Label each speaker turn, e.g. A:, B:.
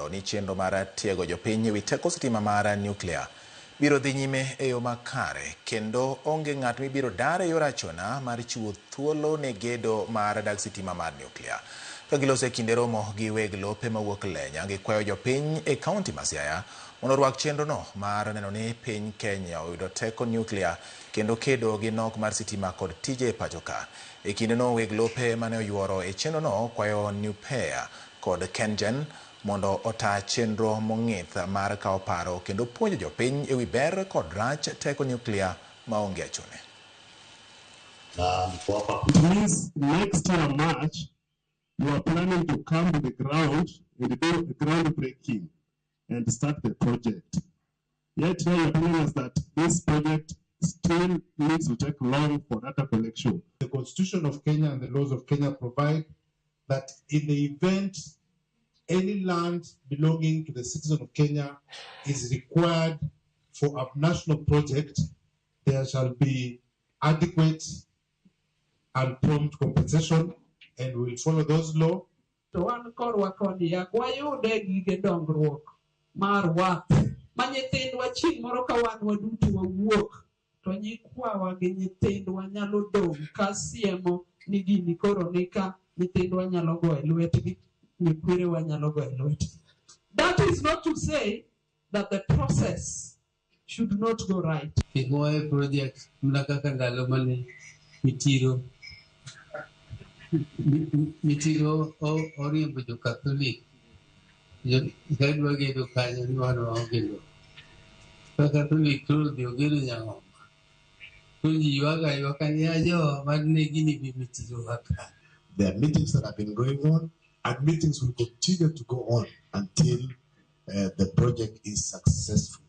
A: owacho ni chenro mar tiego jopiny ewi teko sitima mar nyuklia biro dhi nyime e yo makare kendo onge ng'at mibiro dar e yor achona mar chiwo thuolo ne gedo mar dag sitima mar nyuklia. Ka giloso e kinde romo gi weg lope mawuok Lenya, gikwayo jopiny e kaunti ma Siaya mondo orwak chenrono mar neno ni piny Kenya oyudo teko nyuklia kendo kedo gi nok mar sitima kod tije e pacho ka. E kindeno weg lope mane oyuoro e chenrono kwayo NUPEA kod KenGen mondo ota chenro mong'ith mar kawo paro kendo puonjo jopiny ewi ber kod rach teko nyuklia maonge achune.
B: It means next year March, you are planning to come to the ground and do a groundbreaking and start the project. Yet here you are telling us that this project still needs to take long for data collection.
C: The Constitution of Kenya and the laws of Kenya provide that in the event any land belonging to the citizen of Kenya is required for a national project, there shall be adequate and prompt compensation, and we will follow those laws.
D: To wan korwa koni yak wayude gige dongruok mar wath ma nyithindwa chieng' moro ka wan waduto wawuok to nyikwawa gi nyithindwa nyalo dong' ka siemo ni gini koro nika nyithindwa nyalo go e lwetgi, nyikwerewa nyalo go e lwetgi. That is not to say that the process should not go right.
E: Kik wawe project mana kaka ndalo mane Mitiro oriembo jo Catholic ka dwa gedo kanyo ni wan waonge lowo. Ka Catholic koro odhi ogedo Nyang'oma. Koro ji ywak aywaka ni ya jowa mad ne gini bi Mitiro wa ka.
F: There are meetings that have been going on, and meetings will continue to go on until the project is successful.